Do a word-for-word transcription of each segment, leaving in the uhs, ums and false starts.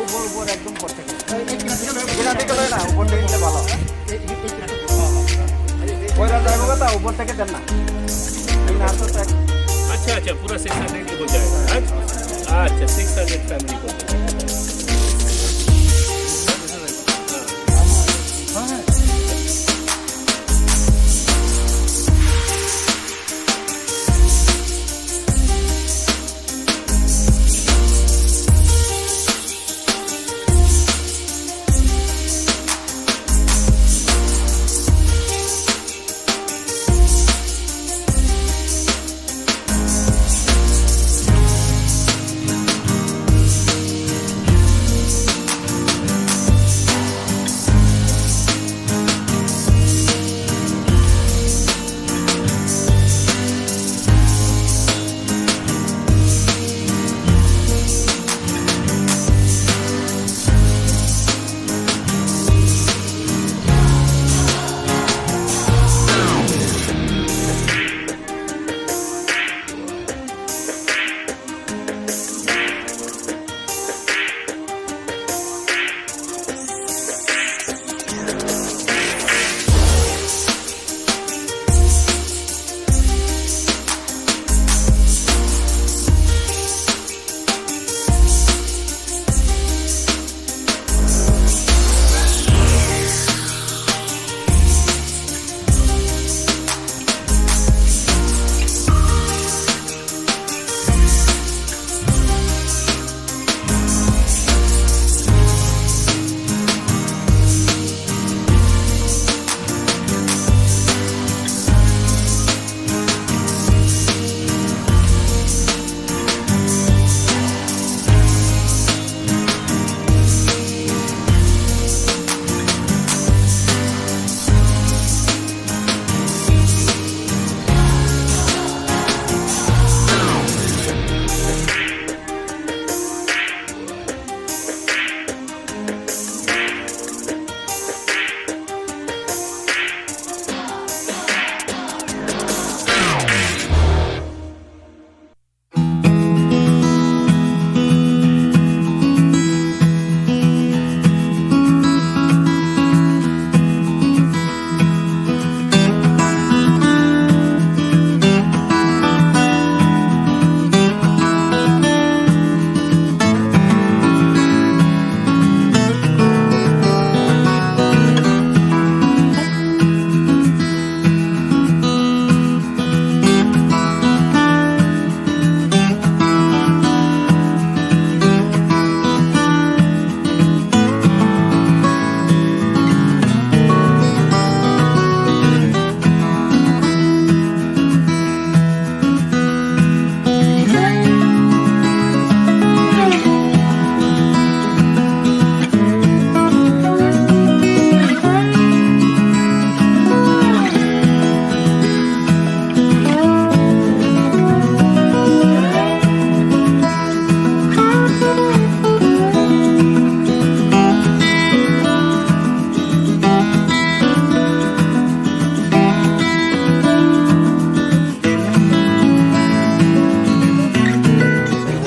উপর, উপর একদম উপর থেকে। এখান থেকে নয় না, উপর থেকে নিলে ভালো। ওইটা যাইবো কথা, উপর থেকে দেন না। এই নাচ তো এক अच्छा, अच्छा, पूरा सिक्स हंड्रेड ही हो जाएगा, हाँ? अच्छा, सिक्स हंड्रेड फैमिली को।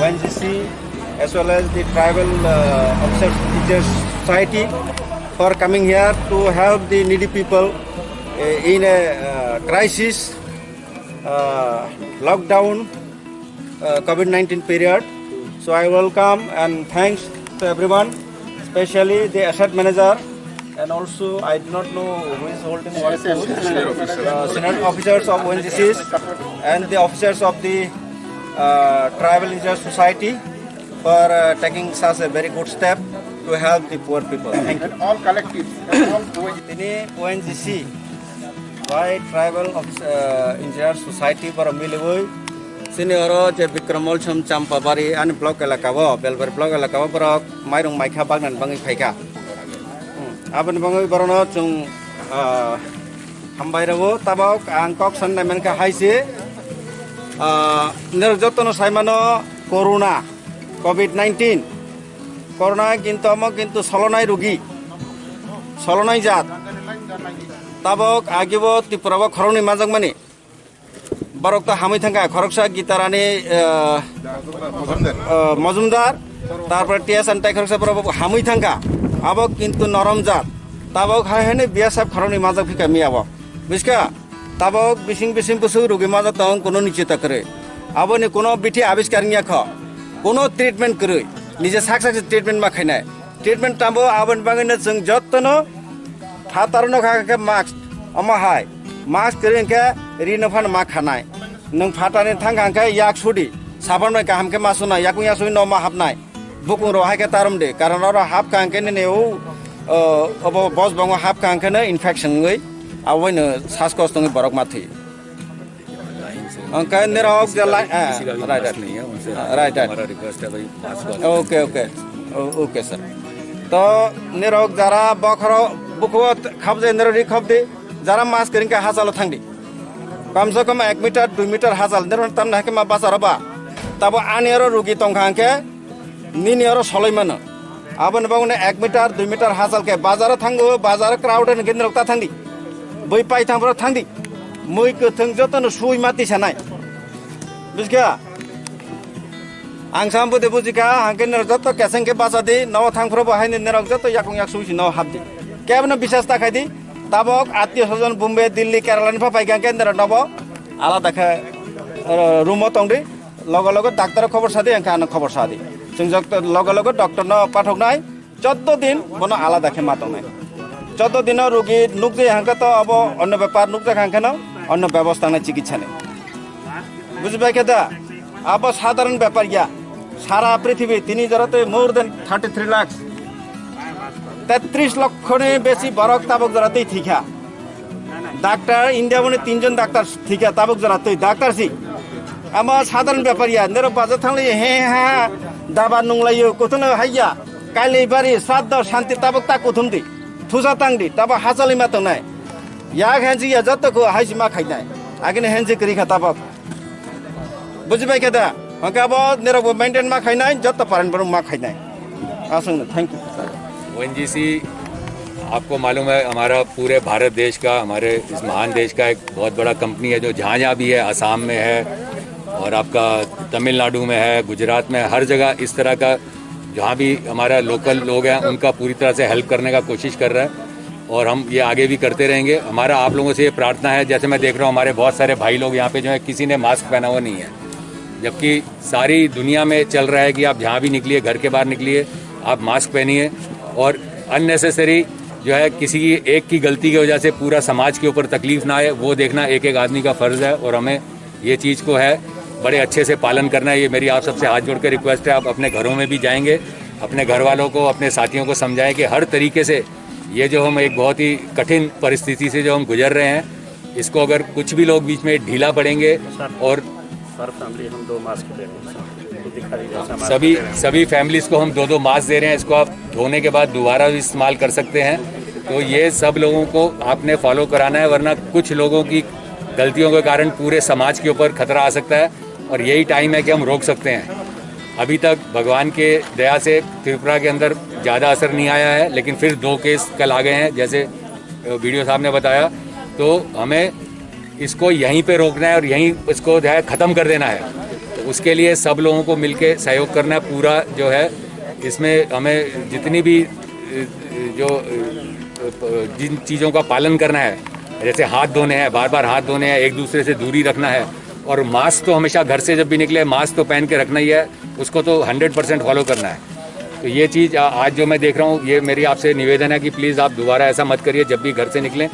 O N G C as well as the tribal, uh, officers teachers society for coming here to help the needy people, uh, in a, uh, crisis, uh, lockdown, uh, COVID nineteen period. So I welcome and thanks to everyone, especially the asset manager, and also I do not know who is holding what post, uh, senior officers of O N G Cs and the officers of the, uh, Tribal Engineers Society for, uh, taking such a very good step to help the poor people. Thank you. And all collective, and all O N G Cs. Tini O N G C bai Tribal Office, uh, Engineer Society borok miliwi chini oro je Bikram Molsom Champabari ani block elaka o, Belbari block elaka o borok mairung maikha bagna ni bagwi phaikha. Hmm. Aboni bagwi borokno chwng, ah, hambai rwo. Tabok ang kok sanai mankha hai se, ah, norok jotono saimano corona, COVID nineteen. Corona kintu omo kintu solonai rugi, solonai jat. Tabok agibo Tripura o khoroknwi manjakmani. Borok to hamwi thangkha, khoroksa Gitarani, eh, eh, Mojumdar, Tarpore T S and Taikhoroksa borok hamwi thangkha. Abo kintu norom jat. Tabok hai haino B S F khoroknwi majak phika miya bo. Bujiska? Tabok bising bising bwswk rugi majak tong, kuno nichita kwrwi. Aboni kuno bithi abiskar wngya kho. Kuno treatment kwrwi. Nije sak sak se treatment ma khainai. Treatment tambo aboni bagwino chwng jottono phatarno kha khe mask. Omo hai. Mask kwrwi hwnkhe rino phano ma khanai. Nwng phatani thang kha hwnkhe yak sudi. Sabon bai kaham khe ma sunai. Yakung yak sudi no ma hapnai. Bukung rok hai khe tarom de, karon oro hap kha hwnkhe nini o, o, obo bos bongo hap kha hwnkhe no infection wngwi, aboino saskos tongwi borok ma thwi. Hwnkhe nirok je lai, eh, right, right. Right, right. Okay, okay. O-, okay, sir. To nirok jara bokhoro bukhuo khap je nirok ri khap di, jara mask kwrwi khe hachalo thang di. Kamse kam ek meter, dui meter hachal nirok tamna hai khe ma bacharo ba. Tabo ani oro rugi tong kha hwnkhe, nini oro soloi mano. Aboni bagwino ek meter, dui meter hachal khe bazaro thango, bazaro crowd hwnkhe norok ta thangdi. Bui pai thangphro thangdi. Mui kwthwng jotono sui ma tisanai. Bujiska? Ang sam bude bujika, hangke norok joto keseng khe bachadi, nogo thangphro bo haini norok joto yakung yak sui si nogo hapdi. Kebono bisas ta khaidi, tabok attiyo sojon Bombay, Delhi, Kerala ni pha paikha hangke norok nobo alada khe, eh, room o tongdi. Logo logo doctor khobor sadi, hwnkhe ano khobor sadi. Chwng jok-, logo logo doctor no pathoknai, choddo din bono alada khe ma tongnai. Choddo dino rugi nukjai hwnkhe to abo onno bepar, nukjak hwnkhe no onno bebosta wngnai chikitsa ni. Bujibai khe da? Abo sadharon bepar ya. Sara prithibi tini jora twi more than thirty three lakhs, tetris lokho ni besi borok tabok jora twi thikha. Doctor India boni tinjon doctor thikha tabuk jora twi doctor si. Amo sadharon bepar ya, nero bajar thanglai he ha, daba nunglaio, kuthung haiya, kailai bari, sraddho, shanti tabuk ta kuthum di. Thusa tang di, tabuk hachali ma tongnai. Yak henji ya joto ko haisi ma khainai. Agini henji kri kha tabuk. Bujibai khe da? Hwnkhe abo nirok bo maintain ma khainai, joto parent borok ma khainai. Aswkno, thank you. ONGC, आपको मालूम है, हमारा पूरे भारत देश का, हमारे इस महान देश का एक बहुत बड़ा कंपनी है, जो जहाँ जहाँ भी है, आसाम में है और आपका तमिलनाडु में है, गुजरात में, हर जगह इस तरह का जहाँ भी हमारा लोकल लोग हैं, उनका पूरी तरह से हेल्प करने का कोशिश कर रहा है और हम ये आगे भी करते रहेंगे। हमारा आप लोगों से ये प्रार्थना है, जैसे मैं देख रहा हूँ, हमारे बहुत सारे भाई लोग यहाँ पे जो है, किसी ने मास्क पहना हुआ नहीं है, जबकि सारी दुनिया में चल रहा है कि आप जहाँ भी निकलिए, घर के बाहर निकलिए, आप मास्क पहनिए और अननेसेसरी जो है, किसी की एक की गलती की वजह से पूरा समाज के ऊपर तकलीफ ना आए, वो देखना एक एक आदमी का फ़र्ज़ है। और हमें ये चीज़ को है बड़े अच्छे से पालन करना है। ये मेरी आप सबसे हाथ जोड़ के रिक्वेस्ट है, आप अपने घरों में भी जाएंगे, अपने घर वालों को, अपने साथियों को समझाएं कि हर तरीके से ये जो हम एक बहुत ही कठिन परिस्थिति से जो हम गुजर रहे हैं, इसको अगर कुछ भी लोग बीच में ढीला पड़ेंगे और सर, फैमिली हम दो मास्क दे रहे हैं, सभी, सभी फैमिलीज को हम दो दो मास्क दे रहे हैं। इसको आप धोने के बाद दोबारा भी इस्तेमाल कर सकते हैं। तो ये सब लोगों को आपने फॉलो कराना है, वरना कुछ लोगों की गलतियों के कारण पूरे समाज के ऊपर खतरा आ सकता है और यही टाइम है कि हम रोक सकते हैं। अभी तक भगवान के दया से त्रिपुरा के अंदर ज़्यादा असर नहीं आया है, लेकिन फिर दो केस कल आ गए हैं, जैसे वीडियो साहब ने बताया। तो हमें इसको यहीं पे रोकना है और यहीं इसको जो है ख़त्म कर देना है। तो उसके लिए सब लोगों को मिलके सहयोग करना है। पूरा जो है, इसमें हमें जितनी भी, अ, जो, अ, जिन चीज़ों का पालन करना है, जैसे हाथ धोने हैं, बार बार हाथ धोने हैं, एक दूसरे से दूरी रखना है और मास्क तो हमेशा घर से जब भी निकले, मास्क तो पहन के रखना ही है, उसको तो हंड्रेड परसेंट फॉलो करना है। तो ये चीज़ आ-, आज जो मैं देख रहा हूँ, ये मेरी आपसे निवेदन है कि प्लीज़ आप दोबारा ऐसा मत करिए। जब भी घर से निकलें,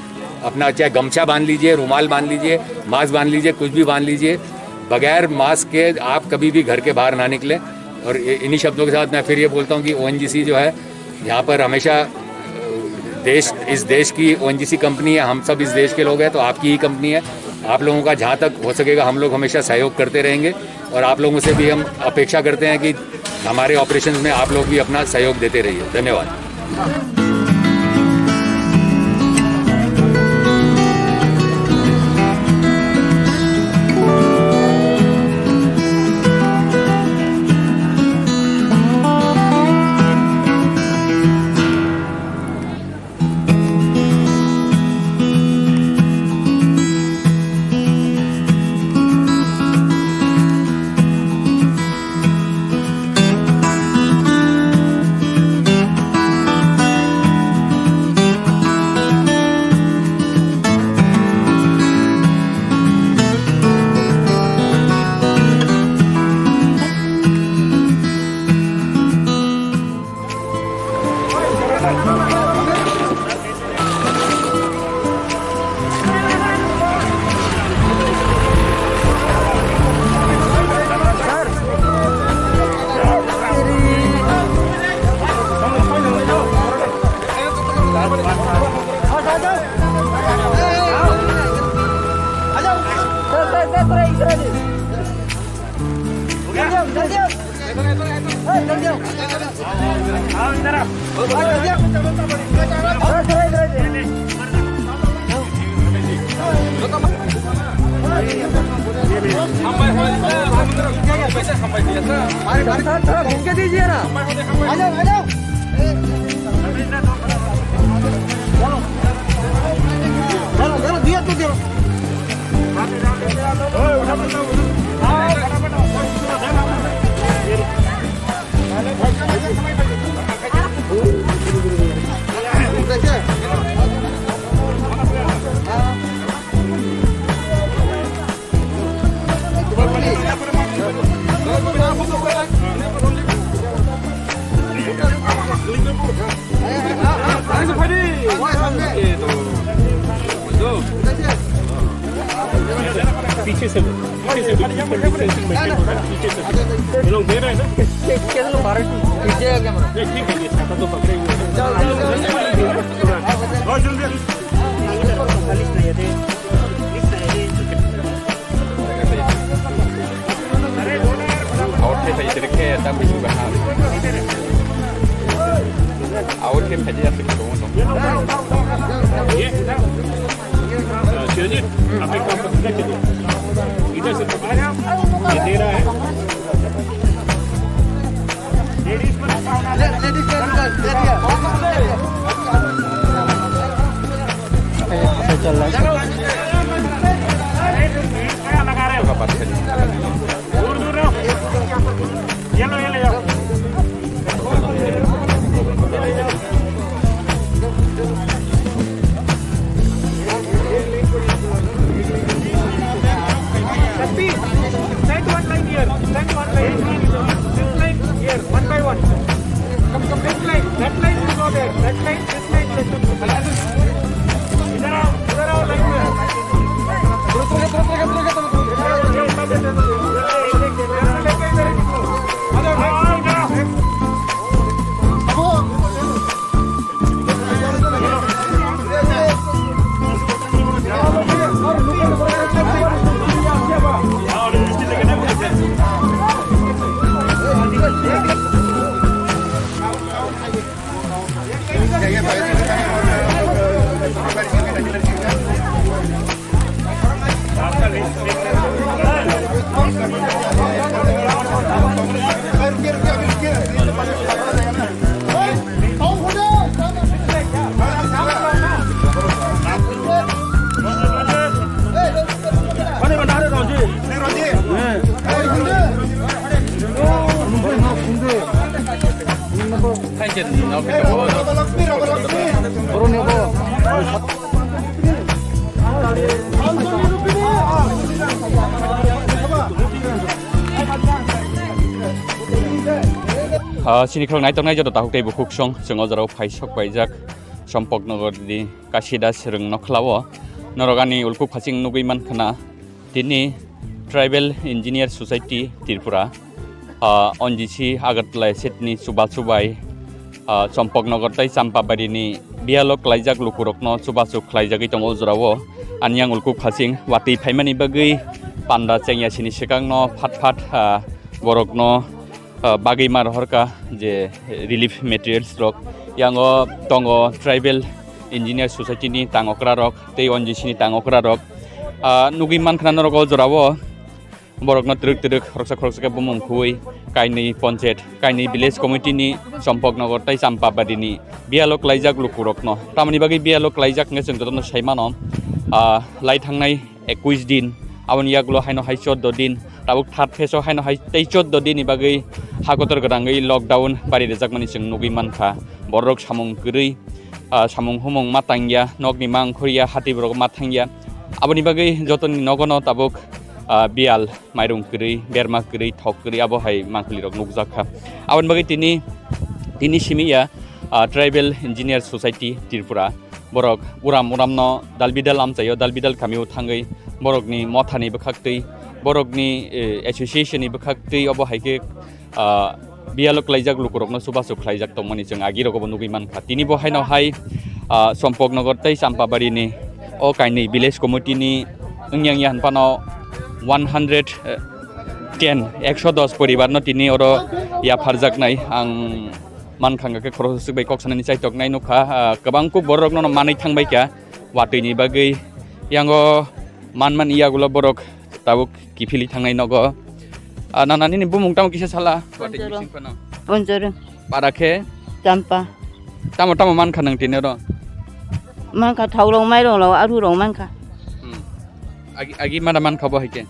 अपना चाहे गमछा बांध लीजिए, रुमाल बांध लीजिए, मास्क बांध लीजिए, कुछ भी बांध लीजिए, बगैर मास्क के आप कभी भी घर के बाहर ना निकलें। और ये, इन्हीं शब्दों के साथ मैं फिर ये बोलता हूँ कि ओएनजीसी जो है, यहाँ पर हमेशा, अ, देश, इस देश की ओएनजीसी कंपनी है, हम सब इस देश के लोग हैं, तो आपकी ही कंपनी है। आप लोगों का जहाँ तक हो सकेगा, हम लोग हमेशा सहयोग करते रहेंगे और आप लोगों से भी हम अपेक्षा करते हैं कि हमारे ऑपरेशंस में आप लोग भी अपना सहयोग देते रहिए। धन्यवाद। अरे भाई साहब, थोड़ा घूम के दीजिए ना। आ जाओ, आ जाओ। चलो, चलो, दिया तो दिया। पीछे से लो, पीछे से लो, पीछे से लो, पीछे से लो। ये लोग दे रहे हैं ना? कैसे लो, बारह पीछे का कैमरा? ये ठीक है, ये छाता तो पकड़े हुए हैं। Awat khe phai sini khe ta bisi baham. Awat khe phai dia sini tong tong. ये, अ, शिवजी, आप एक काम करो, इधर से, इधर से पकड़ो। ये दे रहा है। Stand one line here. Stand one line. This line here, one by one. This line, that line will go there. That line, this line, this line. इधर आओ, इधर आओ, लाइन में। Ah, chini khorok naitok nai joto tahuk tei bukhuk song, chwng o jorao phai sok paijak Sompok Nogor ni Kasidas rwng nokhlao. Norok ani ulkuk phasing nugwi mankha na, tini Tribal Engineer Society Tripura, ah, O N G C Agartala setni chubachu bai, ah, Sompok Nogor tei Champabari ni biyalo klaijak lukurokno chubachu khlaijagwi tongo o jorao. Ani yang ulkuk phasing watwi phaimani bagwi panda chengya sini swkangno phat phat, ah, borokno, ah, bagwi ma rohorkha je relief materials rok. Yango tongo Tribal Engineer Society ni tang okra rok tei O N G C ni tang okra rok. Ah, nugwi mankha norok o jorao borokno twrwk twrwk khoroksa khoroksa khe bumung khuwi kainwi ponchayat, kainwi village committee ni Sompok Nogor tei Champabari ni biyalo klaijak lukurokno. Tamoni bagwi biyalo klaijak hwnkhe chwng jotono sai mano, ah, lai thangnai ekwis din, aboni yagulo haino hai chordo din, tabuk third phase o haino hai tei chordo din ni bagwi ha kotor gwdangwi lockdown bari rwjakmani chwng nugwi mankha. Borok samung kwrwi, ah, samung humung ma tangya, nokni ma wngkhorya, hati borok ma thangya. Aboni bagwi jotoni nogono tabuk, ah, biyal, mairung kwrwi, berma kwrwi, thok kwrwi, abo hai mangpili rok nukjak kha. Aboni bagwi tini, tini simi ya, ah, Tribal Engineer Society Tripura. Borok uram uramno dalbidal amchaio, dalbidal kamio thangwi borokni mothani bwkhaktwi, borokni, eh, association ni bwkhaktwi obo hai khe, ah, biyalo klaijak lukurokno chubachu khlaijak tongmani chwng agi rogobo nugwi mankha. Tini bo haino hai, ah, Sompok Nogor tei Champabari ni o kainwi village committee ni wngya wngya hwnphano one hundred, eh, ten, ekso dos poribar no tini oro, Yapharjaknai ang mankha hwnkhe khoroksa swk bai kok sanani chaitoknai nukha, ah, kwbang kuk borok no manwi thangbai kha watwi ni bagwi, yango manmani yagulo borok tabuk kiphilwi thangnai nogo. Ah, nana nini bumung tamo kisa sala watwi ni Ponchoro. Bising phano? Ponchoro. Para khe? Champa. Tamo tamo mankha nwng tini oro? Mankha thaurok, mairok, aru rok mankha. Hmm. Agi, agi mana mankha bo hai khe?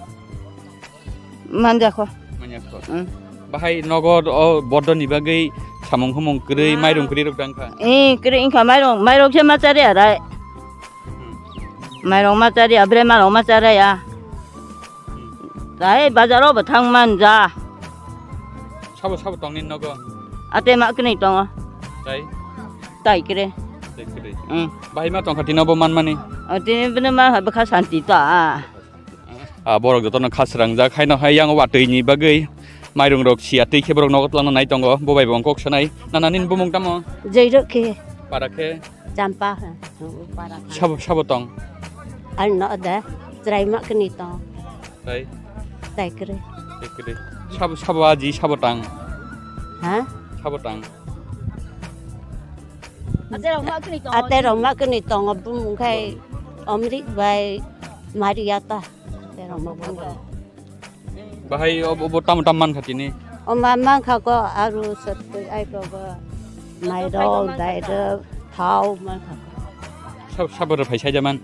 Manjakho. Manjakho. Hmm. Bahai nogo o bodo ni bagwi samung humung kwrwi, mairung kwrwi rok dang kha? Eh, kwrwi wngkha mairung, mairung se ma chari arai. Hmm. Mairung ma chari, abre mairung ma chari ya. Tei bazaro bo thang man ja. Sabo sabo tong nini nogo? Ate ma kini tongo. Tei? Tai kre. Tei kre. Hmm. Bahai ma tongkha tino bo manmani? O tini bini ma ha bwkha santi ta. Ah, borok jotono khasrangjak haino hai yang watwi ni bagwi mairung rok sia twi khe borok nogo twlangna nai tongo. Bo bai bo wng kok sanai. Nana nini bumung tamo? Jairok khe. Para khe? Champa, para. Sabo, sabo tong? Ani no da, chwrai ma kini tong. Tai? Tai kre. Tai kre. Sabo, sabo aji, sabo tang? Ha? Sabo tang? Ate rok ma kini tong. Ate rok ma kini tong, bumung khai Omrik bai Mariata. Ate rok ma kini. Bahai obo, obo tamo tamo mankha tini? O ma mankha ko aru sotwi ai ko go mairok, dairok, thau mankha ko. Sab-, saboro phai saida man?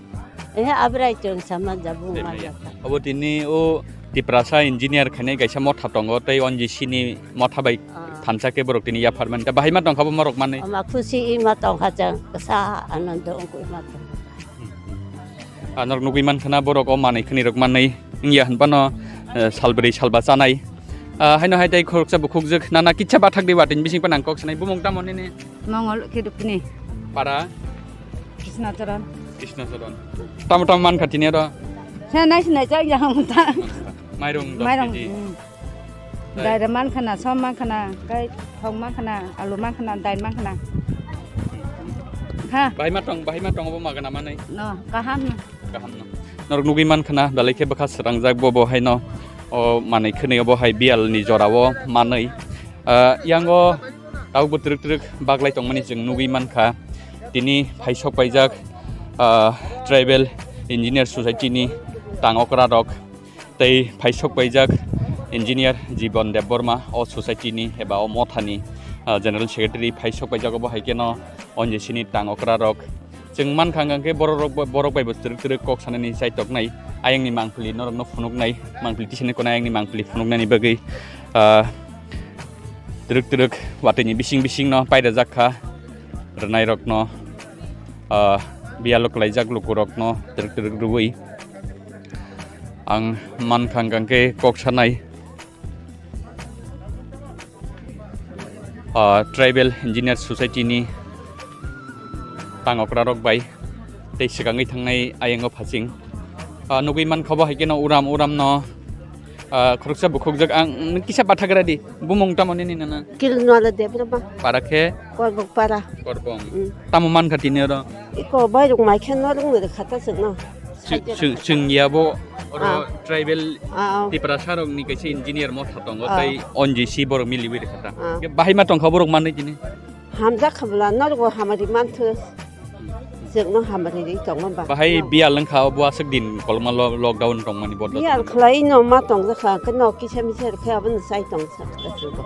Eh, abrai chwng sama jabu mankha. Obo tini o Tiprasa engineer khainai kaisa motha tongo, tei O N G C ni motha bai thansa khe borok tini yaphar man. Da bahai ma tongkha bo morok manwi? O ma khusi i ma tongkha chwng kasa anondo wngkha i ma tongkha. Ah, norok nugwi mankha na borok o manwi khwnwi rok manwi wngya hwn phano, eh, salbrwi salba chanai. Ah, haino hai tei khoroksa bukhukjwk nana kisa bathak di watwi ni bising phano ang kok sanai. Bumung tamo nini? Mongol khe dukni. Para? Krishna Charan. Krishna Charan. Tamo tamo mankha tini oro? Sa nai sinai chak yang ta. Mairung dos Mairung, K G. Hmm. Dai. Dai re man khana, som man khana, kai thong man khana, alu man khana, dai man khana. Ha. Bahai ma tong, bahai ma tong obo magana manai. No, kaham no. Kaham no. Norok nugwi man khana, belai khe bwkha srangjak bo bo hai no. O manwi khwnwi obo hai biyal ni jora o manwi. Ah, yango tabuk bo twrwk twrwk baglai tongmani chwng nugwi man kha. Tini phaisok paijak, ah, Tribal Engineer Society ni tang okra rok. Tei phaisok paijak engineer Jibon Debbarma o society ni eba o motha ni, ah, general secretary phaisok paijak obo hai khe no O N G C ni tang okra rok. Chwng mankha hwnkha khe borok rok bo, borok bai bo twrwk twrwk kok sanani chaitoknai. Ayang ni mangpili norok no phunuknai, mangpili tisani konai ayang ni mangpili phunuknani bagwi, ah, twrwk twrwk watwi ni bising bising no paida jak kha rwnai rok no, ah, biyalo kwlaijak luku rok no twrwk twrwk rwui. Ang mankha hwnkha khe kok sanai, ah, Tribal Engineer Society ni tang okra rok bai tei swkangwi thangnai ayang o phasing. Ah, nugwi mankha bo hai khe no uram uram no, ah, khoroksa bukhukjak ang, mm, kisa bathagra di. Bumung tamo nini nana? Kilnwala Debbarma. Para khe? Korbok para. Korbong. Mm. Tamo mankha tini oro? Iko bairok mai khe norok ni kha ta chwngno. Chwng, chwng, chwng ya bo oro. Ah. Tribal. Ah, ah. Tiprasa rok ni kaisa engineer motha tongo, ah, tei O N G C borok miliwi rwkha ta. Ah. Bahai ma tongkha borok manwi tini? Hamjak kha bwla, norok bo hamari manthu. Chwngno hamari ri tongma ba. Bahai biyal wngkha obo aswk din kolma lo-, lockdown tongmani bodo. Biyal khlai no ma tongjakha, khe no kisa misa khe abono chai tongsa kha chwngbo.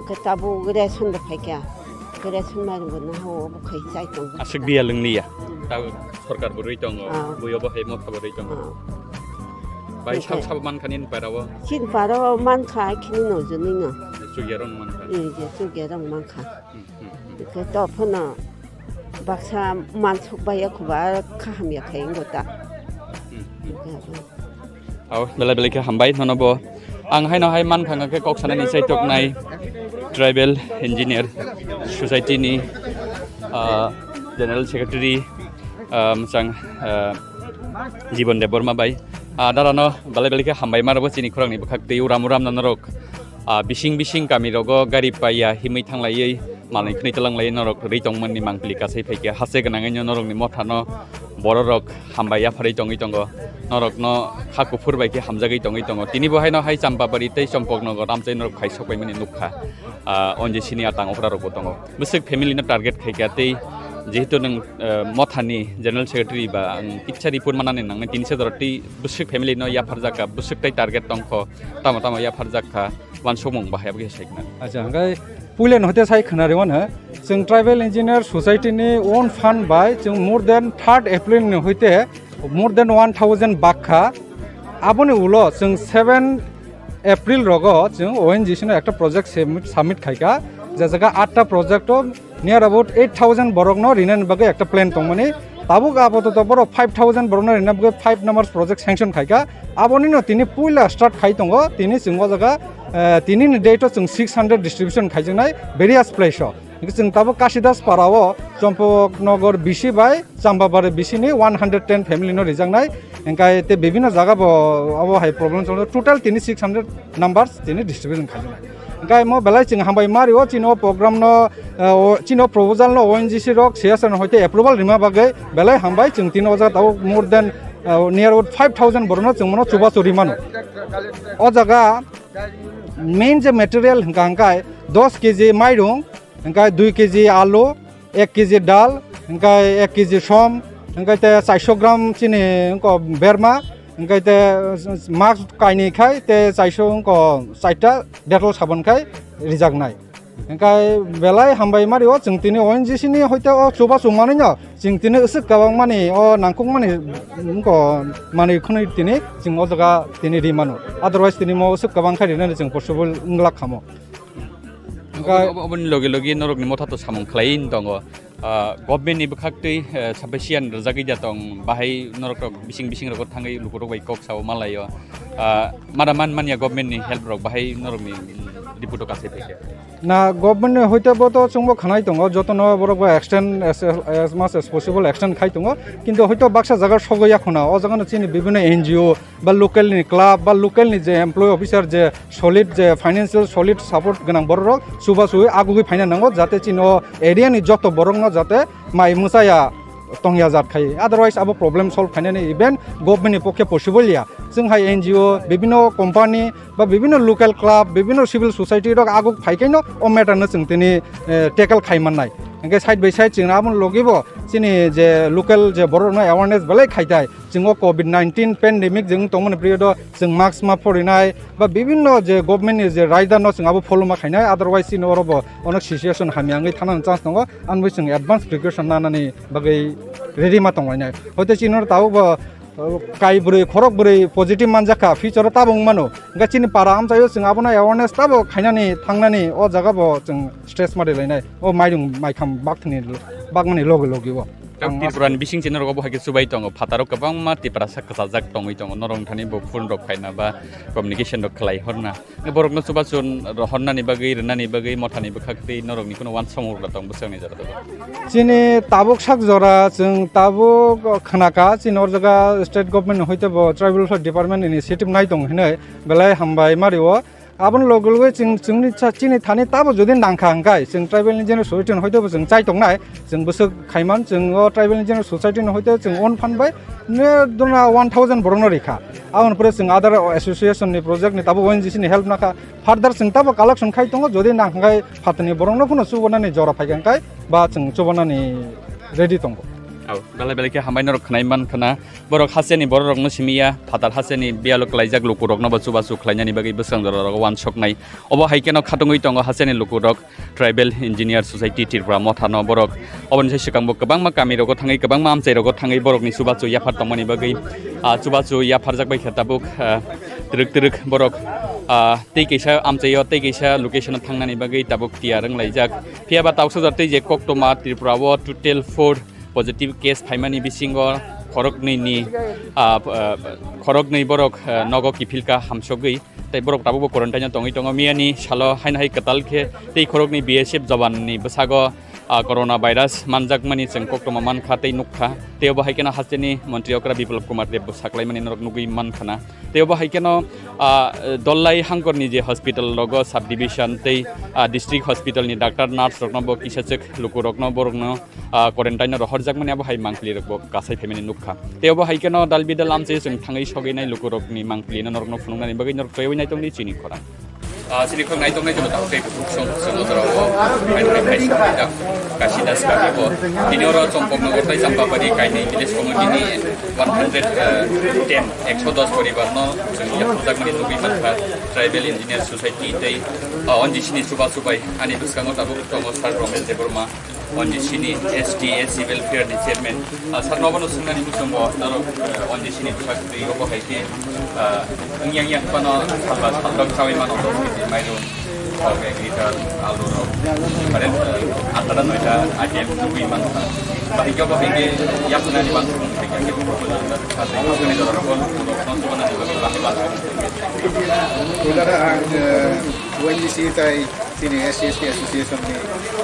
Khe tabuk ration da phaikha. Khe ration mairung bo no hao obo khai chai tong. Aswk biyal wngliya. Tabuk sorkar bo rwi tongo, ah, bui obo hai motha bo rwi tongo. Ah. Bahai sab sab mankha nini para o? Chini para o mankha, khini no jwnwi no. Chukya rong mankha. Ee, je chukya rong mankha. Hmm, hmm, hmm. Khe to phano baksa mansuk bai ya khuba kaham ya khai wngkha ta. Hmm, hmm. Khe abo. Au, belai belai khe hambai nono bo. Ang haino hai mankha hwnkha khe kok sanani chaitoknai Tribal Engineer Society ni, ah, General Secretary, ah, mwchang, ah, Jibon Debbarma bai. Ah, darano belai belai khe hambai ma rwbo chini khorang ni bwkhak twi uram uram no norok, ah, bising bising kami rogo gari paiya himwi thanglaiwi Manwi khwnwi twlang lai norok rwi tongmani mangpili kasai phaikha, hase gwnangwi norokni mothano bororok hambai yapharwi tongwi tongo, norokno kha kuphur bai khe hamjagwi tongwi tongo. Tini bo haino hai Champabari tei Champaknagar amchai norok khai sokpaimani nukha. Ah, O N G C ni atang okra rokbo tongo. Bwswk family no target khaikha tei jehetu nwng, ah, mothani general secretary ba ang kitsa report manani nangnai tini se jora tei bwswk family no yapharjakha, bwswk tei target tongkho, tamo tamo yapharjakha, uansukmung bahai abo khe saikna. Acha, hwnkhe puila no hote sai khwnari wano, chwng Tribal Engineer Society ni own fund bai chwng more than third April ni hoite more than one thousand bakha. Aboni ulo chwng seven April rogo chwng O N G C no ekta project submit, submit khaikha, je jaga atta project o near about eight thousand borok no rinani bagwi ekta plan tongmani. Tabuk apatot borok five thousand borok no rina bagwi five numbers project sanction khaikha. Aboni no tini puila start khai tongo, tini chwng o jaga, eh, tini ni date o chwng six hundred distribution khaijaknai various place o. Hingke chwng tabuk Kasidas para o Champaknagar B C bai Champabari B C ni one hundred ten family no rijaknai. Hingkai te bibino jaga bo abo hai problem cholo. Total tini six hundred numbers tini distribution khajaknai. Hingkai mo belai chwng hambai mari o chini o program no, eh, o chini o proposal no O N G C rok C S R no hoite approval rima bagwi belai hambai chwng tini o jaga tabuk more than, eh, near about five thousand borok no chwng mano chubachu rimano. O jaga main je material hingka hingkai dos K G mairung, hingkai dui K G alu, ek K G dal, hingkai ek K G som, hingkai te chairso gram chini wngko berma, hingkai te mask kainwi khai te chairso wngko chaita Dettol sabon khai rijaknai. Hingkai belai hambai mari o chwng tini O N G C ni hoite o chubachu manwi no chwng tini aswk kwbangmani o nangkukmani wngko manwi khwnwi tini chwng o jaga tini ri mano. Otherwise tini mo aswk kwbang khai rinani chwng possible wngla khamo. Hingkai obo-, oboni loge loge norokni motha to samung khlaiwi tongo. Ah, government ni bwkhak twi, eh, sapai siyan rwjagwi da tong, bahai norok rok bising bising rogo thangwi lukurok bai kok sao malaio. Ah, mada man manya government ni help rok bahai norokni, mm, report o kasai phaikha. Na government ni hoite bo to chwngbo khanai tongo, jotono borok bo extend as, as much as possible extend khai tongo, kintu hoito baksa jaga sogwi ya khuna, o jaga no chini bibino N G O ba local ni club ba local ni je employee officer je solid je financial solid support gwnang borok rok chubachu agugwi phaina nango, jate chini o area ni joto borok no jate mai mwchaya tongya jat khai, otherwise abo problem solve khainani even government ni pokhe possible ya. Chwng hai N G O, bibino company ba bibino local club, bibino civil society rok aguk phai khe no o matter no chwng tini, eh, tackle khai mannai. Hingke side by side chwng abo logi bo chini je local je borok no awareness belai khai tai. Chwng o covid nineteen pandemic je wng tongmani period o chwng mask ma phorinai ba bibino je government ni je raida no chwng abo follow ma khainai, otherwise chini oro bo onek situation hamya wngwi thanani chance tongo, ani bagwi chwng advance precaution nanani bagwi ready ma tonglainai. Hoite chini oro tabuk bo, uh, kai bwrwi khorok bwrwi positive manjakha, future o tabuk wng mano. Hingke chini para amchaio chwng abono awareness tabuk khainani thangnani o jaga bo chwng stress ma rilainai. O mairung maikham bakthani bakmani logi logi o. Ang Tripura ni bising chini rogo bo hai khe chubai tongo, phataro kwbangma Tiprasa kwchajak tongwi tongo, norok thani bo phone rok khaina ba communication rok khlai horna. Borokno chubachu rohornani bagwi, rwnani bagwi, mothani bwkhak twi norokni kheno uansukmung rwna tong bwsakni jora. Chini tabuk sak jora chwng tabuk khnaka, chini o jaga state government ni hoite bo tribal welfare department initiative nai tong hinwi belai hambai mari o. Aboni loge loge chwng, chwngni cha-, chini thani tabo jodi nangkha hwnkhe, chwng tribal engineer society ni hoite bo chwng chai tongnai, chwng bwswk khaiman, chwng o tribal engineer society ni hoite chwng own fund bai ne dona one thousand borok no rikha. Aboni pore chwng other association ni project ni tabo O N G C ni help nakha. Further chwng tabo collection khai tongo, jodi nang hwnkhe phatani borok no phano chubanani jora phaikha hwnkhe ba chwng chubanani ready tongo. Au, belai belai khe hambai norok khwnai man khwna. Borok hasteni borok rokno simi ya, phatar hasteni biyalo kwlaijak luku rokno bo chubachu khlainani bagwi bwswng jora rogo uansuknai. Obo hai kheno khatungwi tongo hasteni luku rok. Tribal Engineer Society Tripura Motha no borok oboni sai swkang bo kwbangma kami rogo thangwi, kwbangma amchai rogo thangwi borokni chubachu yaphar tongmani bagwi, ah, chubachu yapharjak bai khe tabuk, ah, twrwk twrwk borok, ah, tei kaisa amchaio tei kaisa location o thangnani bagwi tabuk tiyar wng laijak. Phiya ba tausa jat tei je koktwma Tripura o total four positive case phaimani bisingo khoroknwi ni, ah, ah, khoroknwi borok, ah, nogo kiphilka hamsogwi. Tei borok tabukbo quarantine o tongwi tongo. Miyani salo haino hai kwtal khe tei khoroknwi B S F jawan ni bwsago, ah, corona virus manjakmani chwng koktwma mankha tei nukha. Tei obo hai kheno hasteni montri okra Biplab Kumar Deb bo saklaimani norok nugwi mankha na. Tei obo hai kheno, ah, Dollai hangkorni je hospital rogo sub division tei, ah, district hospital ni doctor nurse rokno bo kisa chwk lukurokno borokno, ah, quarantine no rohorjakmani abo hai mangpili rok bo kasai phaimani nukha. Tei obo hai kheno dalbidal amchai chwng thangwi sogwi nai lukurokni mangpili no norokno phunuknani bagwi norok toiwi naitongdi chini khorang. Ah, chini khorang naitongnai joto tamo tei bukhuk song song no jora o hai hai hai song da kasi das ka bo. Tini oro Chompok Nagar tai Champapari kaini village committee ni one hundred ten, ekso dos poribar no chwng yaphurjakmani tubui mankha Tribal Engineer Society tei, ah, O N G C ni chuba chubai ani bwskango tabuk tongo Sir Romesh Debbarma. O N G C ni S T S C welfare ni chairman, ah, sir no bono swngnani muchungo norok, eh, O N G C ni bwsak twi obo hai khe, ah, wngya wngya phano salba salrok chawi mano dos kg mairum, kok ek liter alu rok, different, eh, athara noita item tubui mano. Bahai khe obo hai khe yapnani bang hai khe buku buku jora rok bo buku rok no chubanani bagwi bahai bang. Ulana ang, eh, O N G C tai chini S C S T Association ni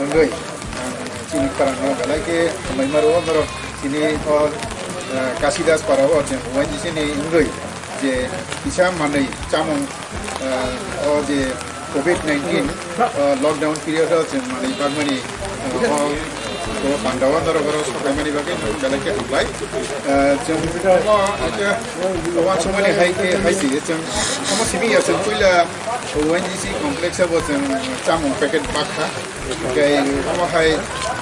wngwi. Ang chini para no belai khe hambai maro, norok chini o, eh, Kasidas para o chwng O N G C ni wngwi je kisa manwi chamung, eh, o je covid nineteen, eh, lockdown period o chwng manwi bagmani, eh, o, o pandao norok oro sokaimani bagwi belai khe hambai. Eh, chwng o, o, uansukmani hai khe hai se chwng omo simi ya chwng puila O N G C complex o bo chwng chamung packet bakha. Hingke omo hai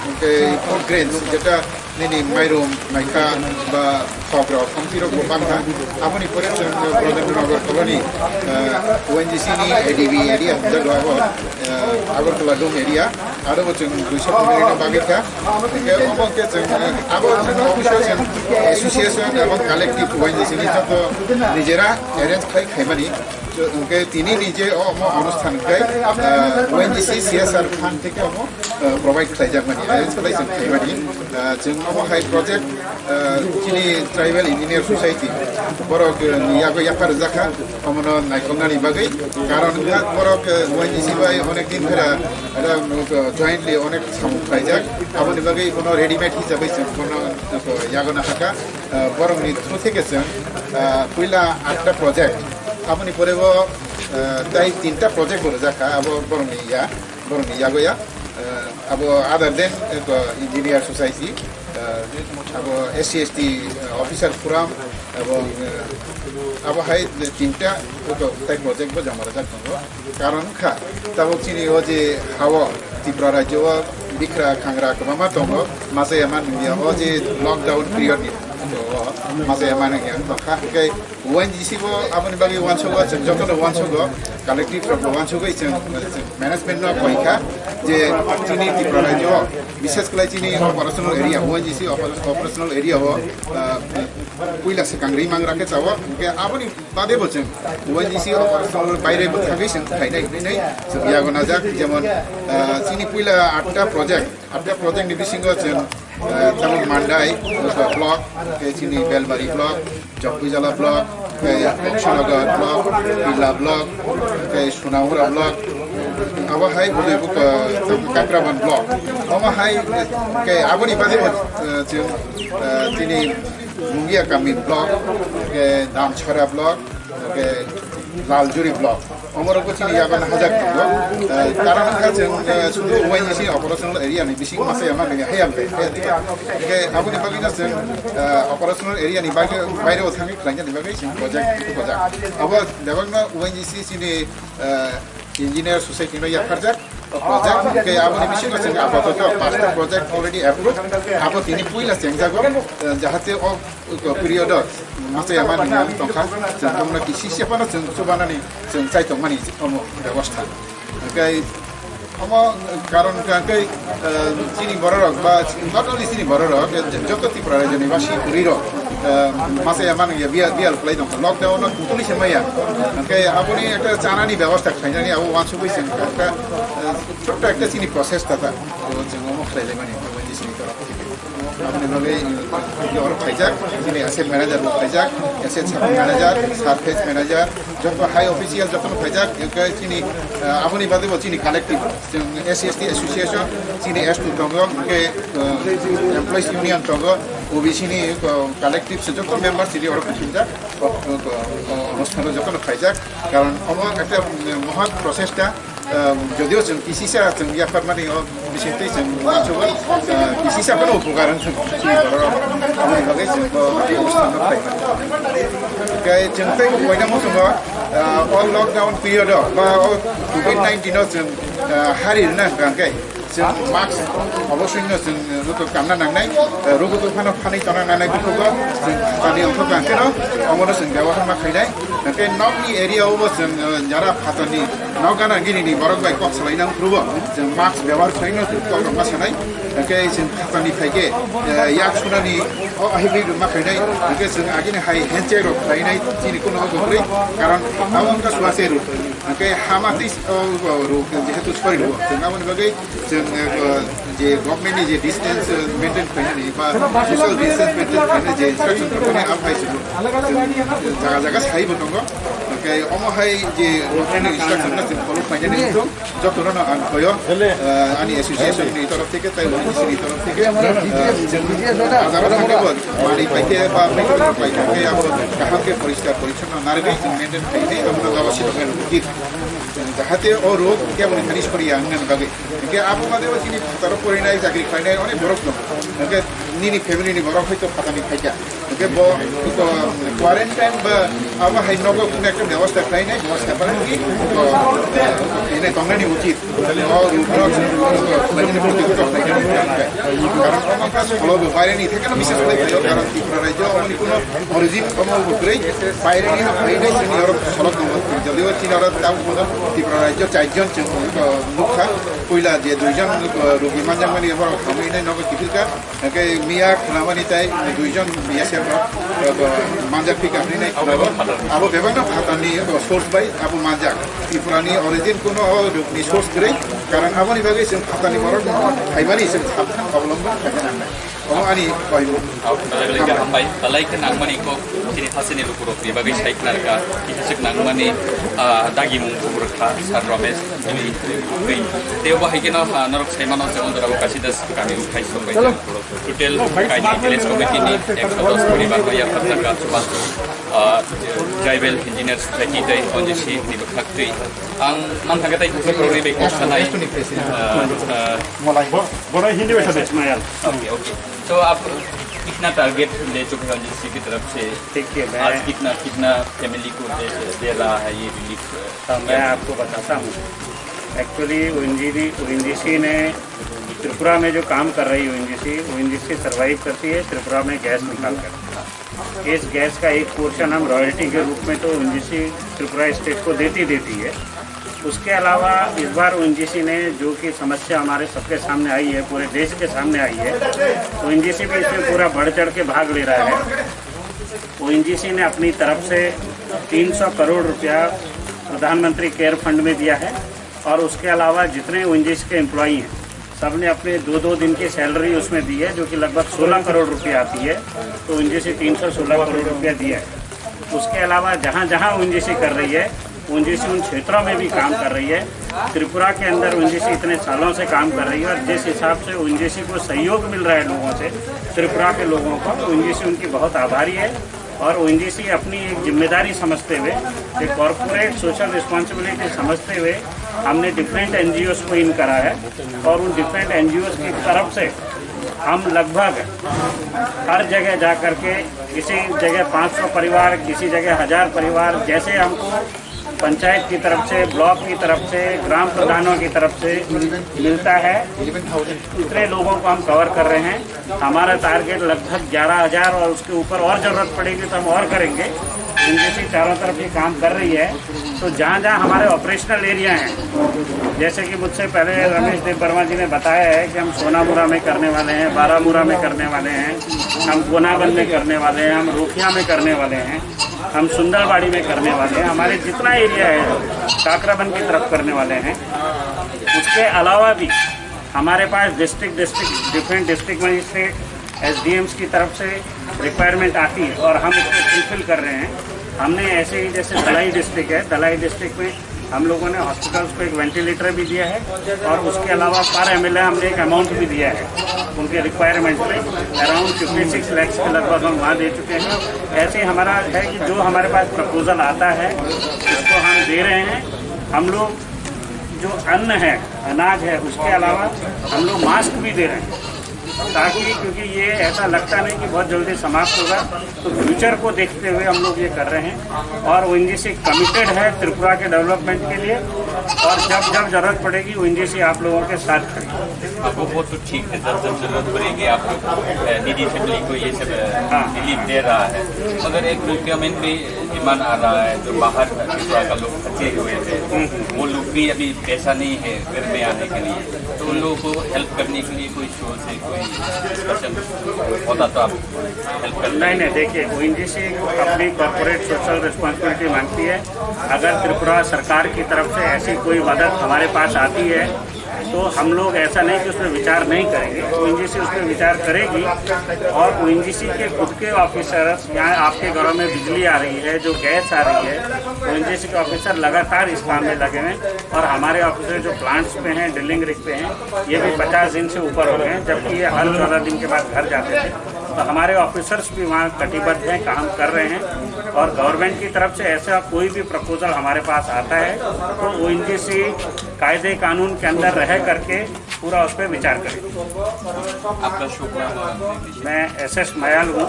hingke food grains, jeta nini mairum, maikha ba khok rok, khomti rok bo bangkha. Aboni pore chwng Brojendra Nagar colony, eh, O N G C ni A D B area, jaga abo, eh, Agartala Dum area, aro bo chwng duiso family no bagwi kha. Hingke omo khe chwng, eh, abo chwng office o chwng association ebong collective O N G C ni joto nijera arrange khai khaimani. Hingke tini ni je omo onusthan khlai, ah, O N G C C S R fund theke omo, ah, provide khlaijakmani, arrange khlai chwng khlaimani. Ah, chwng omo hai project, ah, chini Tribal Engineer Society borok, ah, ni yago yaphar jakha, omono naikolnani bagwi. Karon wngkha borok, ah, O N G C bai onek din phera, ada, ah, jointly onek samung khlaijak. Aboni bagwi bono readymade hisabai chwng bono, ah, yago nahakha. Ah, borokni through theke chwng, ah, puila atta project, aboni pore bo, ah, tai tinta project bo rijak kha, abo borokni ya, borokni yago ya. Ah, abo other than, eh, to engineer society, ah, abo S C S T, ah, officer forum, abo, ah, abo hai tinta, to tai project bo jama rijak tongo. Karon kha, tabuk chini o je hao Tripura rajyo o bikra khangra kwbangma tongo, masa ya man ya o je lockdown period ni o masa ya man ya tongkha, hingke O N G C bo aboni bagwi uansugo, chwng jotono uansugo, collective rok bo uansugwi chwng, chwng management no koi kha je chini Tripura rajyo o, bishes khlai chini operational area, O N G C oper-, operational area o, ah, puila swkang rimang rakhe chao, hingke aboni bade bo chwng O N G C operational baire bo thangwi chwng khainai hinwi chwng yago najak, jemon, ah, chini puila atta project, atta project ni bisingo chwng, ah, tabuk Mandai block, hingke chini Belbari block, Jokbijala block, hingke Kushinagar block, Pila block, hingke Sunahura block, abo hai Udaipur, ah, tabuk Kakraban block, omo hai, hingke aboni bade bo, ah, chwng, ah, chini Mungia Kamin block, hingke Damchara block, hingke Laljuri block. Omorok bo chini yago na hajak tongo. Eh, karon wngkha chwng, eh, sudu O N G C operational area ni bising masa yama nini hayam bai, hayam bai. Hingke aboni bagwi no chwng, eh, operational area ni bagwi, baire o thangwi khlaina ni bagwi chwng project kujak. Abo bebak no O N G C chini, eh, Engineer Society no yapharjak project, hingke aboni bisingo chwng apatoto pasta project already approved, abo tini puila chengjago, eh, jahate o period o masa yama nini tongkha, chwng tongno kisi se phano chwng chubanani chwng chai tongmani omo bebostha. Hingke omo karon hingke, eh, chini bororok ba not only chini bororok, eh, joto Tripura rajyoni ba si kwrwirok, eh, masa yama nini bial, bial khlai tongkha. Lockdown no totally se maya. Hingke aboni ekta chanani bebostha khlainani abo uansugwi chwng ekta, eh, chotto ekta chini process ta ta. Abo chwng omo khlailaimani, omo chini torop theke. Aboni bagwi, uh, oro phaijak, chini asset manager bo phaijak, asset sub manager, surface manager, joto high official jotono phaijak, hwnkhe chini, uh, aboni bagwi bo chini collective, chwng S C S T association, chini S two tongo, hwnkhe, uh, employees union tongo, O B C ni, uh, collective se joto member chini oro kuchumjak, o, o, o, onusthan o jotono phaijak, karon omo ekta, um, mohot process ta, Jodio chwng kisisa chwng yapharmani o bisingtwi chwng uansukgo, kisisa phano upokar wng thung chini borok rok. Aboni bagwi chwng bo obostano khlai mano. Hwnkhe chwng tei bo koina muchungo o lockdown period o ba o covid nineteen o chwng hari rwna hwnkha hwnkhe chwng mask oboswino chwng joto kamna nangnai, rubutu phano phanwi tongna nangnai bukugo chwng phatani ongkhorkha hwnkhe no omono chwng byaboharma khainai. Hwnkhe nokni area o bo chwng jara phatani Nok gana gini ni borok bai kok salai nang phuru bo, chwng mask byabohar khlai no kok rok ma sanai. Hwnkhe chwng phatani phai khe, eh, yak sunani o ahibri rok ma khainai. Hwnkhe chwng agini hai handshake rok khlai nai chini kuno o kwrwi. Karon abo wngkha suase ruk. Hwnkhe hama tei o, o ruk jehetu sori rwo. Chwng aboni bagwi chwng, eh, je government ni je distance, eh, maintain khlainani ba social distance maintain khlainani je instruction rok mani abo hai chwng jaga jaga sai bo tongo. Hwnkhe omo hai je government ni instruction no chwng follow khlainani wngthung. Jotono no ang hoyo, eh, ani association ni torof theke, tai O N G C ni torof theke, eh, hajaro thangkhe bo mani paikhe ba paikhe, paikhe, abo kaham khe poriskar porichonno narwgwi chwng maintain khaikhe, abo no gabasi tongkhe rwkhe. Jahate o rok kebo ni thani sori ya wngna bagwi. Hwnkhe abo bade bo chini phataro porinai, chakri khlainai onek borok tongo. Hwnkhe nini family ni borok hoito phatani phaikha. Hwnkhe bo, bo quarantine ba abo hai nogo kunu ekta byabosta khlainai, byabosta khlainai, bo, bo, bo, tongnani uchit. O rukno, karon omo kha solo bo baireni thekeno bises khlai phaio, karon Tripura rajyo omoni kuno origin omo bo kwrwi, baireni ha phainai chini oro solo tongo, jodi o chini oro tamo Tripura rajyo chaijon chwng nukha, puila je duijon rugi manjakmani borok hamwi nai nogo kiphilkha. Hwnkhe miya khwnamani tei duijon B S F rok, eh, manjak phika hwnwi nai khwnao. Abo bebakno phatarni, eh, source bai abo manjak. Tripurani origin kuno o rukni source kwrwi. Karon aboni bagwi chwng phatarni borok phaimani chwng sabhan obolombo khaina nangnai. Omo ani koimung. Belai belai khe hambai, belai khe nangmani kok chini hasteni lukurokni bagwi sai khna rwkha. Kisa swk nangmani, ah, dagimung kubur kha, Sir Ramesh, chini twi. Tei obo hai kheno, ah, norok sai mano je Ondorabo Kasidas kami uphai sok bai. Total kaini village committee ni eksho dos poribar no yapharjak, ah, tribal engineer society tei O N G C ni bwkhak twi. Ang man thangkha tei kisa koroi bai kok sanai, ah, ah, Bo-, borai Hindi bai sade. Okay, okay. तो आप कितना टारगेट ले चुके हैं O N G C की तरफ से? देखिए, मैं आज कितना, कितना फैमिली को दे, दे रहा है ये रिलीफ? हाँ, मैं आपको बताता हूँ। एक्चुअली ओएनजीसी, ओएनजीसी ने त्रिपुरा में जो काम कर रही है ओएनजीसी, ओएनजीसी सर्वाइव करती है त्रिपुरा में गैस निकाल कर। इस गैस का एक पोर्शन हम रॉयल्टी के रूप में तो ओएनजीसी त्रिपुरा स्टेट को देती देती है। उसके अलावा इस बार ओएनजीसी ने जो कि समस्या हमारे सबके सामने आई है, पूरे देश के सामने आई है, ओएनजीसी भी इसमें पूरा बढ़ चढ़ के भाग ले रहा है। ओएनजीसी ने अपनी तरफ से तीन सौ करोड़ रुपया प्रधानमंत्री केयर फंड में दिया है और उसके अलावा जितने ओएनजीसी के एम्प्लॉई हैं, सबने अपने दो दो दिन की सैलरी उसमें दी है, जो कि लगभग सोलह करोड़ रुपया आती है। तो ओएनजीसी तीन सौ सोलह करोड़ रुपया दिया है। उसके अलावा जहाँ जहाँ ओएनजीसी कर रही है, ओएनजीसी उन क्षेत्रों में भी काम कर रही है। त्रिपुरा के अंदर ओएनजीसी इतने सालों से काम कर रही है और जिस हिसाब से ओएनजीसी को सहयोग मिल रहा है लोगों से, त्रिपुरा के लोगों को, ओएनजीसी उनकी बहुत आभारी है। और ओएनजीसी अपनी एक जिम्मेदारी समझते हुए, एक कॉरपोरेट सोशल रिस्पॉन्सिबिलिटी समझते हुए हमने डिफरेंट एनजीओस को इन करा है और उन डिफरेंट एनजीओस की तरफ से हम लगभग हर जगह जा करके किसी जगह पाँच सौ परिवार, किसी जगह हज़ार परिवार, जैसे हमको पंचायत की तरफ से, ब्लॉक की तरफ से, ग्राम प्रधानों की तरफ से मिलता है, उतने लोगों को हम कवर कर रहे हैं। हमारा टारगेट लगभग ग्यारह हज़ार और उसके ऊपर और ज़रूरत पड़ेगी तो हम और करेंगे। एनजीसी चारों तरफ ये काम कर रही है, तो जहाँ जहाँ हमारे ऑपरेशनल एरिया हैं, जैसे कि मुझसे पहले रमेश देव वर्मा जी ने बताया है कि हम सोनामुरा में करने वाले हैं, बारामुरा में करने वाले हैं, हम कोनाबंद में करने वाले हैं, हम रोखिया में करने वाले हैं, हम सुंदरबाड़ी में करने वाले हैं, हमारे जितना एरिया है काकराबंद की तरफ करने वाले हैं। उसके अलावा भी हमारे पास district district different district magistrate, SDMs की तरफ से रिक्वायरमेंट आती है और हम उसको फुलफिल कर रहे हैं। हमने ऐसे ही, जैसे धलाई डिस्ट्रिक्ट है, धलाई डिस्ट्रिक्ट में हम लोगों ने हॉस्पिटल्स को एक वेंटिलेटर भी दिया है और उसके अलावा पर एमएलए हमने एक अमाउंट भी दिया है उनके रिक्वायरमेंट पे। अराउंड फिफ्टी सिक्स लैक्स के लगभग हम वहाँ दे चुके हैं। ऐसे ही हमारा है कि जो हमारे पास प्रपोजल आता है, उसको हम दे रहे हैं। हम लोग जो अन्न है, अनाज है, उसके अलावा हम लोग मास्क भी दे रहे हैं, ताकि, क्योंकि ये ऐसा लगता नहीं कि बहुत जल्दी समाप्त होगा, तो फ्यूचर को देखते हुए हम लोग ये कर रहे हैं। और ओएनजीसी कमिटेड है त्रिपुरा के डेवलपमेंट के लिए, और जब जब जरूरत पड़ेगी, ओएनजीसी आप लोगों के साथ खड़ी है। हाँ, वो, वो तो ठीक है, जब जब जरूरत पड़ेगी आप लोग, अ, दीदी फैमिली को ये सब, अ, हाँ। रिलीफ दे रहा है। मगर एक रिक्वायरमेंट भी डिमांड आ रहा है, जो बाहर त्रिपुरा का लोग फंसे हुए थे, हम्म, हम्म। वो लोग भी अभी पैसा नहीं है घर में आने के लिए, तो उन लोगों को हेल्प करने के लिए कोई शो से कोई डिस्कशन होता तो आप हेल्प कर नहीं, नहीं, देखिए, ओएनजीसी अपनी कॉर्पोरेट सोशल रिस्पॉन्सिबिलिटी मानती है। अगर त्रिपुरा सरकार की तरफ से ऐसी कोई मदद हमारे पास आती है, तो हम लोग ऐसा नहीं कि उसमें विचार नहीं करेंगे। ओएनजीसी उसमें विचार करेगी और ओएनजीसी के खुद के ऑफिसर्स, यहाँ आपके घरों में बिजली आ रही है, जो गैस आ रही है, ओएनजीसी के ऑफिसर लगातार इस काम में लगे हुए हैं। और हमारे ऑफिसर जो प्लांट्स पे हैं, ड्रिलिंग रिग पे हैं, ये भी पचास दिन से ऊपर हो गए हैं, जबकि ये हर चौदह दिन के बाद घर जाते थे। तो हमारे ऑफिसर्स भी वहाँ कटिबद्ध हैं, काम कर रहे हैं। और गवर्नमेंट की तरफ से ऐसा कोई भी प्रपोजल हमारे पास आता है, तो ओएनजीसी कायदे कानून के अंदर रह करके पूरा उस पर विचार करेगी। आपका शुभ नाम? मैं एसएस मयाल हूँ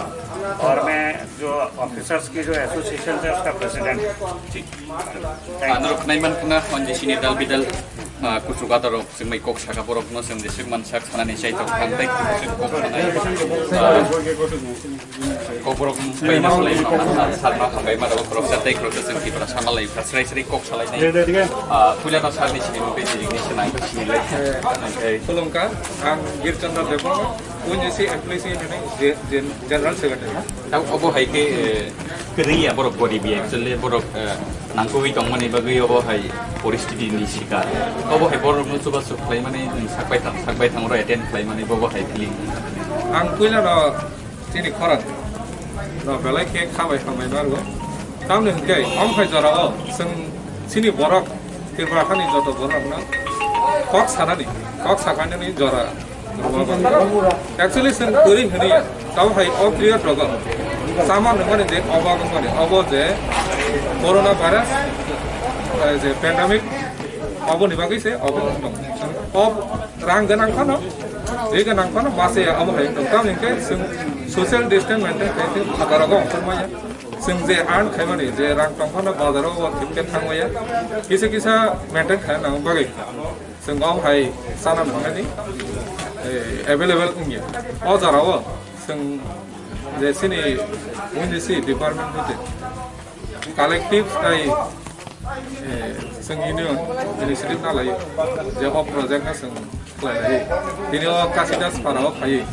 और मैं जो ऑफिसर्स की जो एसोसिएशन है, उसका प्रेसिडेंट हूँ। ठीक। Thank you. Norok naiman khna, hwn je sini dal bidal, ah, kuchuk adarok, chwngmai kok saka borok no chwng jeswk mansak sanani chaitok khan tei kuchuk kok sanai. Ah, kok borok bai no salai no, salma hambai ma rok khoroksa tei khoroksa chwng Tripura sama lai kha, srai srai kok salai nai. Ah, puila no sar ni sini mo bini ring ni sini nang sini lai. Khulumkha, ang Gir Chandra Debbarma, O N G C employees union ni je-, je-, general secretary. Tang obo hai khe, eh, kwrwi ya borok goribi, actually borok, eh, nangkukwi tongmani bagwi obo hai poristiti ni sikar. Obo hai borok no chubachu khlaimani, sak baithang, sak baithang oro attend khlaimani bobo hai feeling. Ang puila no chini khorang no belai khe kha bai hambai narwo. Tamni hwnkhe omo hai jorao chwng chini borok Tripura hani joto borok no kok sanani, kok sakani jora. Actually, chwng kwrwi hwnwi ya, tamo hai o period rogo sama nungmani je obo wngmani, obo je corona virus, eh, je pandemic, oboni bagwi se obo wng tong. O rang gwnang phano, je gwnang phano mase ya, obo hai wng tong. Tamoni hwnkhe chwng social distance maintain khlai khe phataro go ongkhormaya. Chwng je earn khaimani, je rang tong phano bazaro o thik khe thangmaya, kisa kisa maintain khlaina bagwi. Chwng omo hai chana nangnani, eh, available wngya. O jora o chwng je chini O N G C department ni je collective tai, eh, chwng union initiative na lai je o project no chwng khlai lai. Tini o Kasidas para o phai.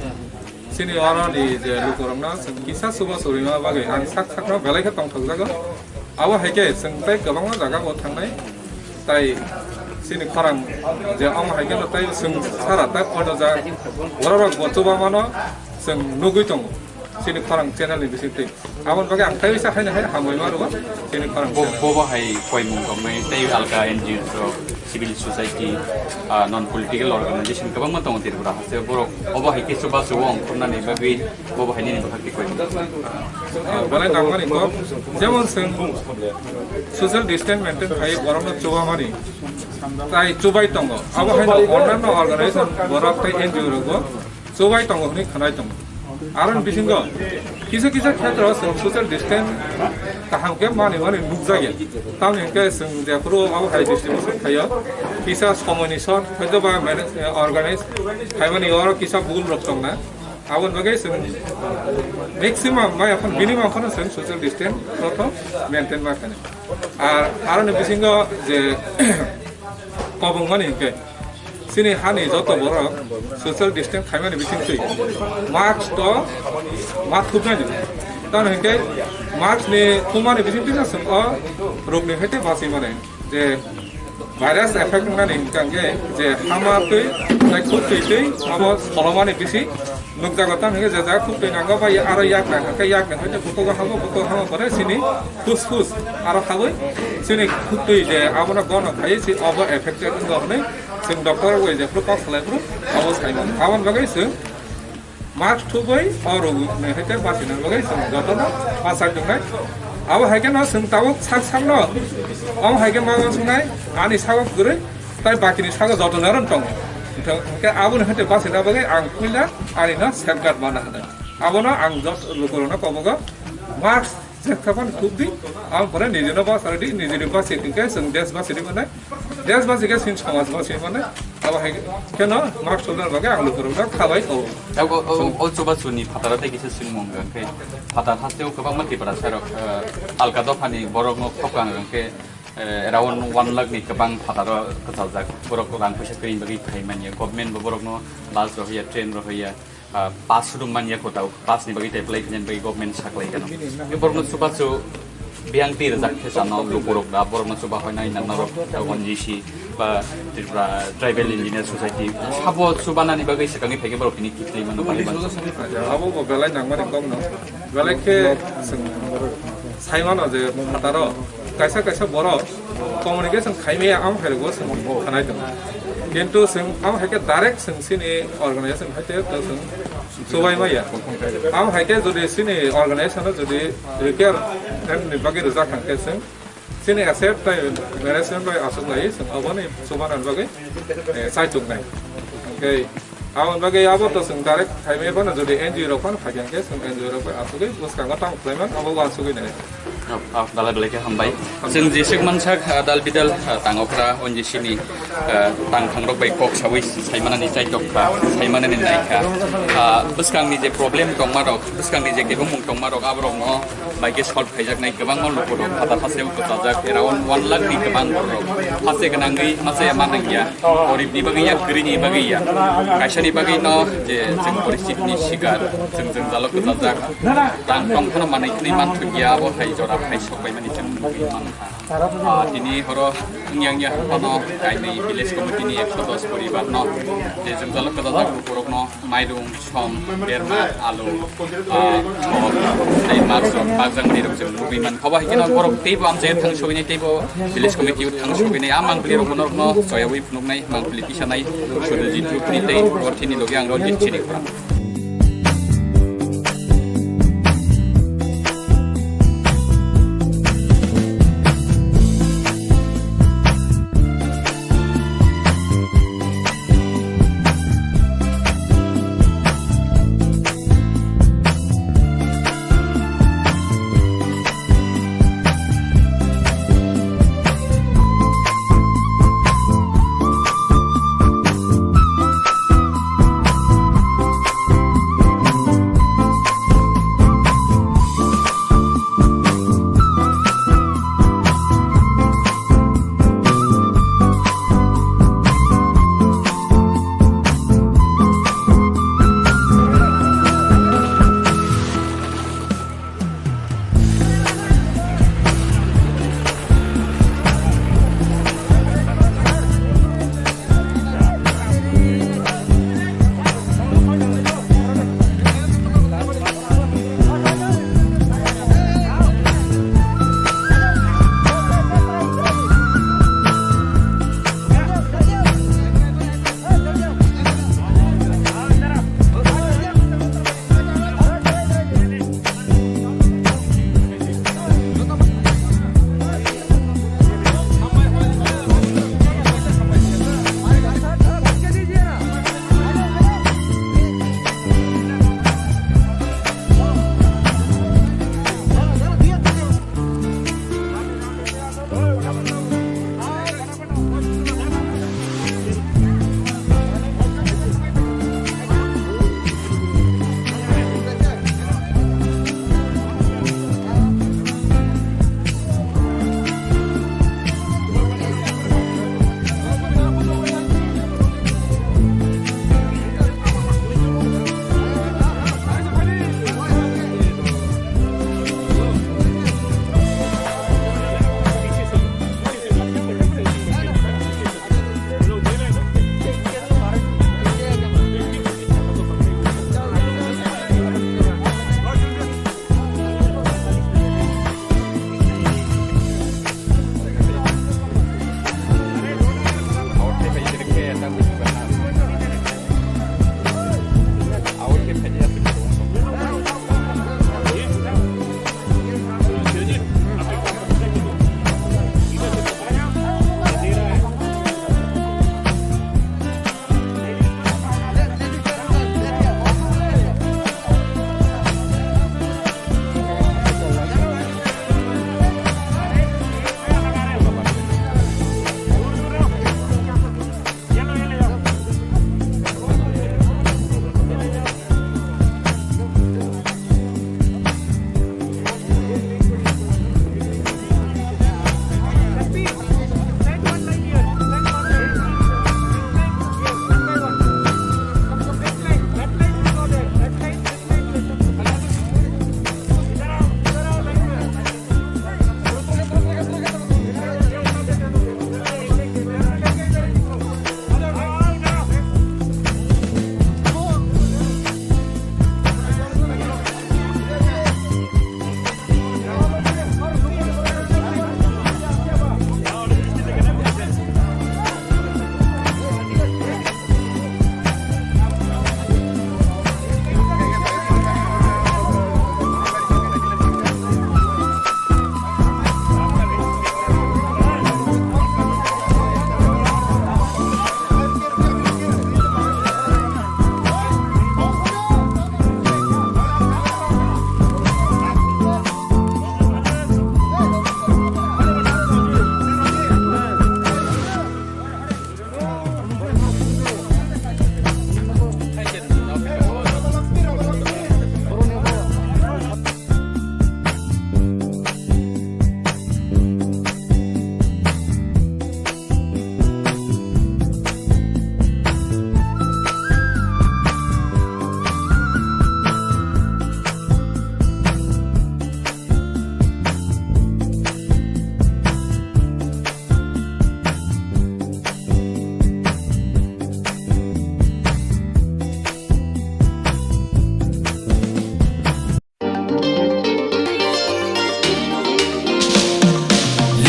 Chini oro ni je lukurok no chwng kisa subo surima bagwi ang sak sak no belai khe tongthok jago. Abo hai khe chwng tei kwbangma jaga o thangnai. Tai chini khorang je omo hai khe no tai chwng sara tai kono ja borok rok bo chuba mano chwng nugwi tongo chini khorang channel ni bisingtwi. Aboni bagwi ang tai bisa haino hai hambai ma rwo chini khorang bo channel. Bobo hai koimung tongmai tei alka N G O rok, civil society, ah, non political organization kwbangma tongo Tripura haste borok obo hai khe chuba chubo ongkhornani bagwi bobo hai nini bwkhak twi koimung. Ah, belai nangmani kok, jemon chwng social distance maintain khai borokno chubamani tai chubai tongo. Abo hai no onnanno organization borok tei N G O rokbo chubai tongo hwnwi khwnai tongo. Aroni bisingo kisa kisa khetreo chwng social distance kaham khe mani mani nukjakya. Tamoni hwnkhe chwng jephuru abo hai distribution khaio, kisa somoini short hoito ba manage, organize khaimani oro kisa bul rok tongna. Aboni bagwi chwng maximum, mai aphano minimum phano chwng social distance rok maintain ma khainai. Ar aroni bisingo je kobongmani hwnkhe chini hani joto borok social distance khaimani bisingtwi mask to ma thupnani. Tamoni hwnkhe mask ni thumani bisingtwi no chwng o rokni hai tei bachwi mani je virus effect wngnani hwnkhe je hama twi tei khuk twi twi abo solomani bisi Nukjago tamo hwnkhe je jaga khuktwi nango bai aro yak nang khe yak nang khe bukugo habo, bukugo habo pore chini fusfus aro habwi chini khuktwi je abono gono khai si obo affected wngkha hwnwi chwng doctor bai jephru kok salai phru abo sai mano. Aboni bagwi chwng mask thubwi o rogni hai khe bachina bagwi chwng jotono ma sai tongnai. Abo hai khe no chwng tabuk sak sakno omo hai khe ma uansuknai ani sago kwrwi. Tai bakini sago joto naron tongo. Hingke aboni hete basina bagwi ang puila ani no safeguard mana hwnwi. Abono ang jot lukurokno kobogo mask jekhapan khubdi, ang pore nijino basa rwdi, nijini basi hingke chwng desh basi di manai. Desh basi ke chwng samaj basi manai. Abo hai keno mask tolna bagwi ang lukurokno khabai o. Abo o, o, o chubachu ni phataro tei kisa swngmung hwnkhe phatar hasteo kwbangma Tiprasa rok, eh, alka dophani borokno khokang hwnkhe eh, around one lakh ni kwbang phataro kwchaljak. Borok rang puisa kwrwini bagwi phai manya. Government bo borokno bus rohorya, train rohorya, ah, pass rwng manya kwtal. Pass ni bagwi tei apply khainani bagwi government saklai gano. Borokno chubachu biyang twi rwjak khe chano lukurok da, borokno chuba hoinai nang norok, ah, O N G C ba Tripura Tribal Engineer Society. Sabo chubanani bagwi swkangwi phaikhe borok tini kiphilwi mano. Abo bo belai nangmani kokno. Belai khe chwng sai mano je phataro kaisa kaisa borok communication khai maya, am hai rwgo chwng khanai tongo. Kintu chwng am hai khe direct chwng chini organization hai te to chwng chubai maya. Am hai khe jodi chini organization o jodi requirement ni bagwi rwjak thang khe chwng chini asset tai management bai aswk lai chwng aboni chubanani bagwi, eh, chai tongnai. Hwnkhe Aboni bagwi abo to chwng direct khaimaya phano jodi N G O rok phano phaikha hwnkhe chwng N G O rok bai asugwi bwskango tamo khlaiman abo uansugwi nai. Ah, ah, belai belai khe hambai. Chwng jeswk mansak, ah, dal bidal, ah, tangokra O N G C ni, ah, tangthang rok bai kok sawi saimanani chaitokha, saimanani naikha. Ah, bwskangni je problem tongma rok, bwskangni je kebengmung tongma rok, aborokno bai khe solve khaijaknai kwbangma lukurok phatha phaseo kwchajak, around one lakh ni kwbang borok phase gwnangwi masa ya manwi ya, gorib ni bagwi ya, kwrwi ni bagwi ya, kaisa ni bagwi no je chwng poristiti ni sikar, chwng jwngjalo kwchajak, tang tong phano manwi thwnwi manthok ya, abo hai jora phai sok bai mani chwng nugwi mankha. Ah, tini horo wngya wngya phano kainwi village committee ni ekso dos poribar no je jwngjalo kwchajak lukurok no mairung, som, berma, alu, ah, thok, tei mask rok bakjak manwi rok chwng nugwi mankha. Obo hai kheno borok teibo amchai thang sogwi nai, teibo village committee o thang sogwi nai. A mangpili rok bono rokno choyaui phunuknai, mangpili tisanai, Sudhirjit Group ni tei Orthi ni logi ang Ranjit Chini khorang.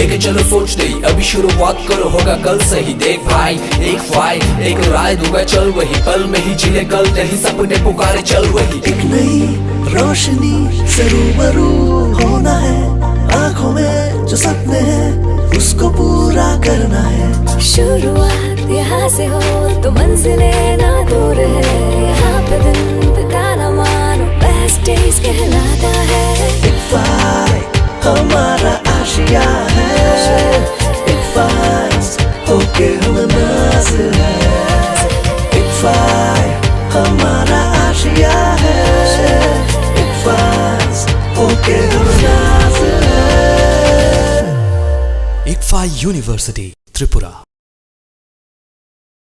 लेके चलो सोच नहीं, अभी शुरुआत करो, होगा कल सही। देख भाई, एक फाइल, एक राय दूंगा, चल वही। पल में ही जी ले कल नहीं, सपने पुकारे, चल वही। एक नई रोशनी से रूबरू होना है, आंखों में जो सपने हैं उसको पूरा करना है। शुरुआत यहाँ से हो तो मंजिलें ना दूर है, यहाँ पे दिन बिताना मानो बेस्ट डेज कहलाता है। एक फाइल हमारा आशिया है, एक फाइल होके हम नाज है। एक फाइल हमारा आशिया है, एक फाइल होके हम नाज है। Ikfa University, Tripura.